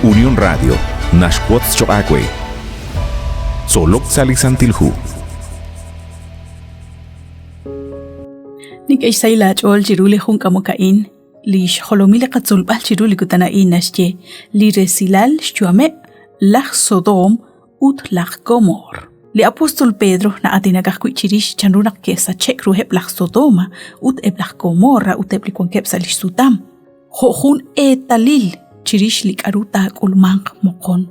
Unión Radio naxwotz choq' aawe. Tzolok sa' li Santil Hu. Nink'e xsahil aach'ool chiru li jun k'amok a'in, li xjolomil li qatzolb'al chiru li kutan a'in naxye li resilal xyu'ameb' laj Sodoom ut laj Gomoor. Li apóstol Pedro na'aatinak ajwi' chirix chanru naq ke'sache'k ruheb' laj Sodoma ut eb' laj Gomorra ut eb' li wankeb' sa' li xsutam, jo' jun eetalil chirix li k'aru taak'ulmanq moqon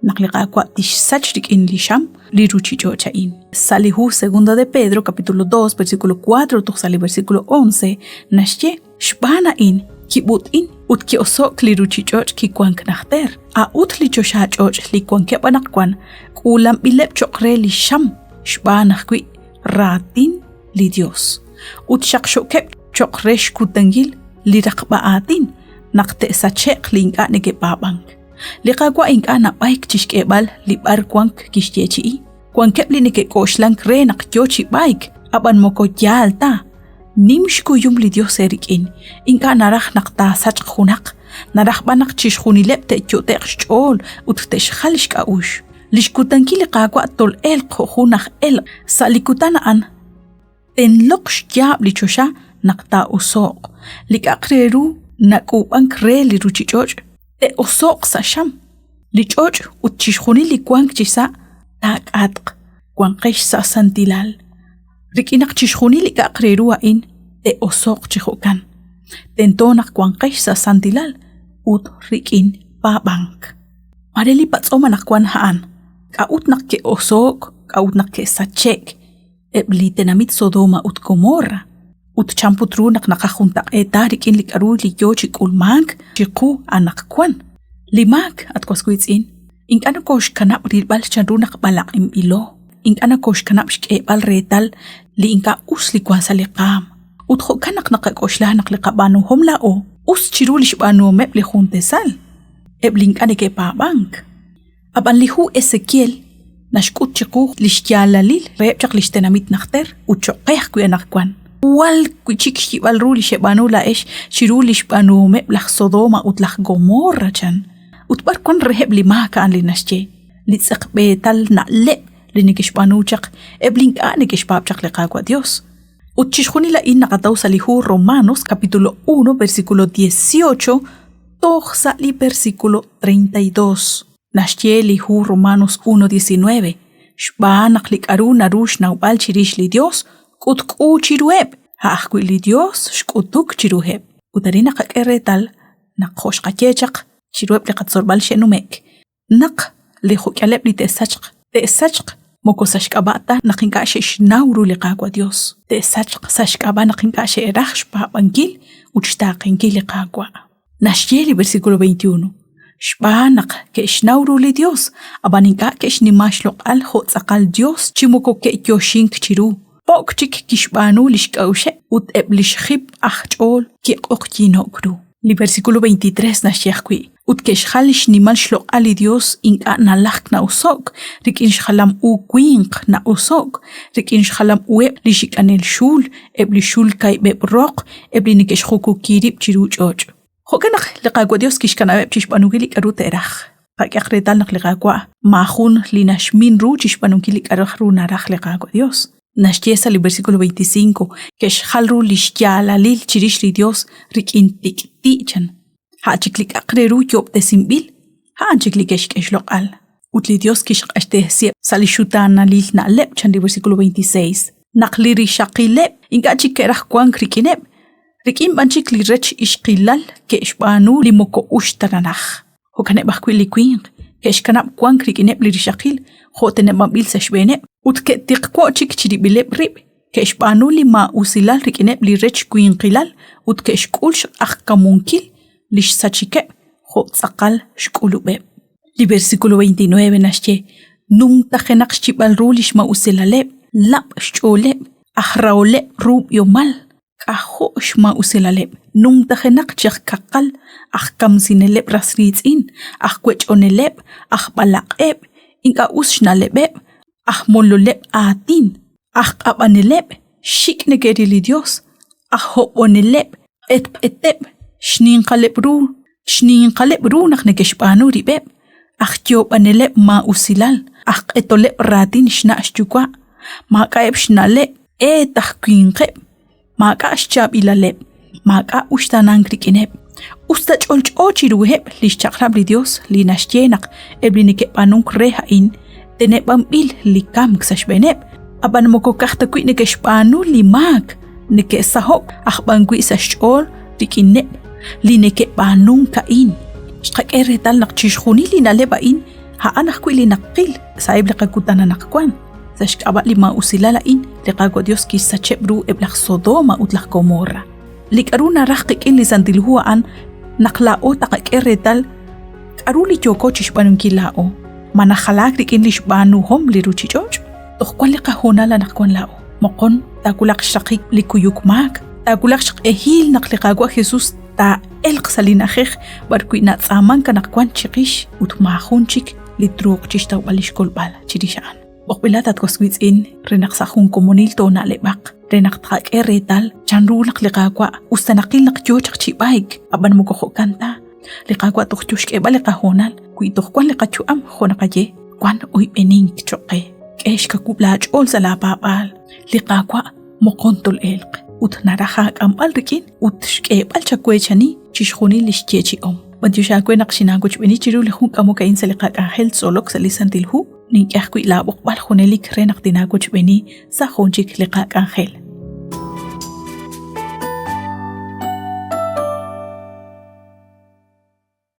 naq li Qaawa' tixsach rik'in li xam li ruuchich'och' a'in. Sa' li hu Segundo de Pedro, capítulo 2, versículo 4 toj sa' li versículo 11, naxye, Xb'aan a'in kib'ut'in ut ki'oso'k li ruuchich'och' kiwank najter, a'ut li choxach'och' li wankeb' anaqwan k'uulanb'ileb' cho'q re li xam xb'aan ajwi' raatin li Yos, ut xaqxo'keb' cho'q re xkutankil li raqb'a aatin naq te'sache'q li ink'a' neke'paab'ank. Li Qaawa' ink'a' nab'ayk chi xk'eeb'al li b'ar wank kixyeechi'i. Wankeb' li neke'k'oxlank re naq yo chi b'ayk, ab'an moko yaal ta. Nim xkuyum li Yos eerik'in, ink'a' naraj naq taasachq junaq, naraj b'an naq chixjunileb' te'yot'e'q xch'ool ut te'xjal xk'a'uxl. Li xkutankil li Qaawa' tol'elq jo' jun aj elq' sa' li kutan a'an tenloq xyaab' li choxa naq taa'oso'q. Li k'a'aq re ru nak'uub'ank re li ruuchich'och' te'oso'q sa' xam. Li ch'och' ut chixjunil li wank chisa' taak'atq. Wanqex sa' santilal. Rik'in naq chixjunil li k'a'aq re ru a'in te'oso'q chi jo'kan, tento naq wanqex sa' santilal ut rik'in paab'ank. Mare li patz'om anaqwan a'an, k'a'ut naq ke'oso'k, k'a'ut naq ke'sache'k eb' li tenamit Sodoma ut Gomorra? Ut chan put ru naq naqajuntaq'eeta rik'in li k'a'ru li yoo chi k'ulmank chiqu anaqwan? Li maak, at was wiitz'in, ink'a' nokooxkanab' rilb'al chanru naq b'alaq'inb'ilo, ink'a' nokooxkanab' xk'eeb'al reetal li ink'a' us li wank sa' li qaam. Ut jo'kan naq naqak'oxla naq li qab'aanuhom laa'o us chiru li xb'aanuhomeb' li jun tasal, eb' li ink'a' neke'paab'ank. Ab'an li hu Ezequiel naxk'ut chiqu li xyaalalil reheb' chaq li xtenamit najter ut cho'q qe ajwi' anaqwan. Jwal wi' chik xyib'al ru li xeb'aanu laa'ex chiru li xb'aanuhomeb' laj Sodoma ut laj Gomorra, chan. Ut b'ar wank reheb' li maak a'an li naxye li tz'eqb'eetal na'leb' li neke'xb'aanu chaq eb' li ink'a' neke'xpaab' chaq li Qaawa' Yos. Ut chixjunil a'in naqataw sa' li hu Romanos capítulo 1 versículo 18 toj sa' li versículo 32. Naxye li hu Romanos 1:19, Xb'aan naq li k'aru naru xnawb'al chirix li Yos k'utk'u chiruheb', a' ajwi' li Yos xk'utuk chiruheb'. Ut arin naqak'e reetal naq jo' xqaye chaq chiruheb' li qatzolb'al xe'nume'k, naq li jo'k'ihaleb' li te'sachq, te'sachq moko sa' xk'ab'a' ta naq ink'a' xe'xnaw ru li Qaawa' Dios, te'sachq sa' xk'ab'a' naq ink'a' xe'raj xpaab'ankil ut xtaaqenkil li Qaawa'. Naxye li versículo 21, Xb'aan naq ke'xnaw ru li Dios, ab'an ink'a' ke'xnima xloq'al jo' tz'aqal Dios chi moko ke'yoxink chiru. Po'k chik kixb'aanu li xk'a'uxeb' ut eb' li xjip aj ch'ool kiq'oqyino'k ru. Li versículo 23 naxye ajwi', Ut ke'xjal li xnimal xloq'al li Yos ink'a' nalajk na'oso'k, rik'in xjalam u winq na'oso'k, rik'in xjalam uheb' li xik'anel xul, eb' li xul kaib'eb' roq, eb' li neke'xjukuki rib' chiru ch'och'. Jo'kan naq li Qaawa' Yos kixkanab'eb' chi xb'aanunkil li k'aru te'raj. Qak'ehaq reetal naq li Qaawa' maajun li naxmin ru chi xb'aanunkil li k'aru ru naraj li Qaawa' Yos. Naxye sa' li versículo 25, ke'xjal ru li xyaalalil chirix li Yos rik'in tik'ti' chan. A' chik li k'a'aq re ru yoob'tesinb'il, a'an chik li ke'xk'e xloq'al. Ut li Yos kixq'axtesiheb' sa' li xutaanalil na'leb' chan li versículo 26, naq li rixaqileb' ink'a' chik ke'raj wank rik'ineb', rik'in b'an chik li rech ixqilal ke'xb'aanu li moko ux ta naraj. Jo'kaneb' ajwi' li winq ke'xkanab' wank rik'ineb' li rixaqil jo' teneb'anb'il sa' xb'eeneb' ut ke'tiqwo' chik chirib'ileb' rib', ke'xb'aanu li maa'usilal rik'ineb' li rech winqilal ut ke'xk'ul xq'ajkamunkil li xsachikeb' jo' tz'aqal xk'ulub'eb'. Li versículo 29 naxye, Numtajenaq xchib'al ru li xmaa'usilaleb', lab' xch'ooleb', aj raholeb' ru b'ihomal, K'ajo' xmaa'usilaleb', numtajenaq chi aj kaqal, aj kamsineleb' ras riitz'in, aj wech'oneleb', aj b'alaq'eb', ink'a' us xna'leb'eb', aj mololeb' aatin, aj q'ab'aneleb', xik' neke'ril li Yos, aj hob'oneleb', q'etq'eteb', xninqaleb' ru. Xninqaleb' ru naq neke'xb'aanu rib'eb', aj yoob'aneleb' maa'usilal, aj q'etoleb' raatin xna' xyuwa', maak'a'eb' xna'leb', eet aj winqeb', maak'a' xchaab'ilaleb', maak'a' uxtaanank rik'ineb'. Usta ch'olch'o chiruheb' li xchaq'rab' li Yos li naxye naq eb' li neke'b'aanunk re a'in teneb'anb'il li kamk sa' xb'eeneb', ab'an moko ka'aj ta wi' neke'xb'aanu li maak, neke'saho'k aj b'an wi' sa' xch'ool rik'ineb' li neke'b'aanunk a'in. Xqak'e reetal naq chixjunil li na'leb' a'in a'an ajwi' li naqil sa'eb' li qakutan anaqwan. Sa' xk'ab'a' li maa'usilal a'in, li Qaawa' Dios kixsacheb' ru eb' laj Sodoma ut laj Gomorra. Li k'aru naraj qik'in li Santil Hu a'an naq laa'o taqak'e reetal k'aru li yooko chixb'aanunkil laa'o. Ma najalaak rik'in li xb'aanuhom li ruuchich'och'? Toj wan li qahoonal anaqwan laa'o. Moqon taawulaq xraqik li kuyuk maak, taawulaq xq'ehil naq li Qaawa' Jesus taa'elq sa' li na'ajej b'arwi' natz'aamank anaqwan chiqix ut maajun chik li truuq chixtawb'al li xkolb'al chirix a'an. B'oqb'ilat at was wiitz'in re naq sa' jun komonil toona'leb'aq, re naq tqak'e reetal chan ru naq li Qaawa' us ta naqil naq yoo chaq chi b'ayk, ab'an moko jo'kan ta. Li Qaawa' toj yo xk'eeb'al li qahoonal wi toj wan li qayu'am jo' naqaye, wan oyb'enink cho'q qe. K'e xkawub' laach'ool sa' laapaab'aal. Li Qaawa' moqon tol'elq ut naraj aak'amb'al rik'in ut xk'eeb'al chaweechani chixjunil li xyeechi'om. B'antiox aawe naq xinaawochb'eeni chiru li jun k'amok a'in sa' li qak'anjel tzolok sa' li Santil Hu. Nink'e ajwi' laab'oqb'al junelik re naq tinaawochb'eeni sa' jun chik li qak'anjel.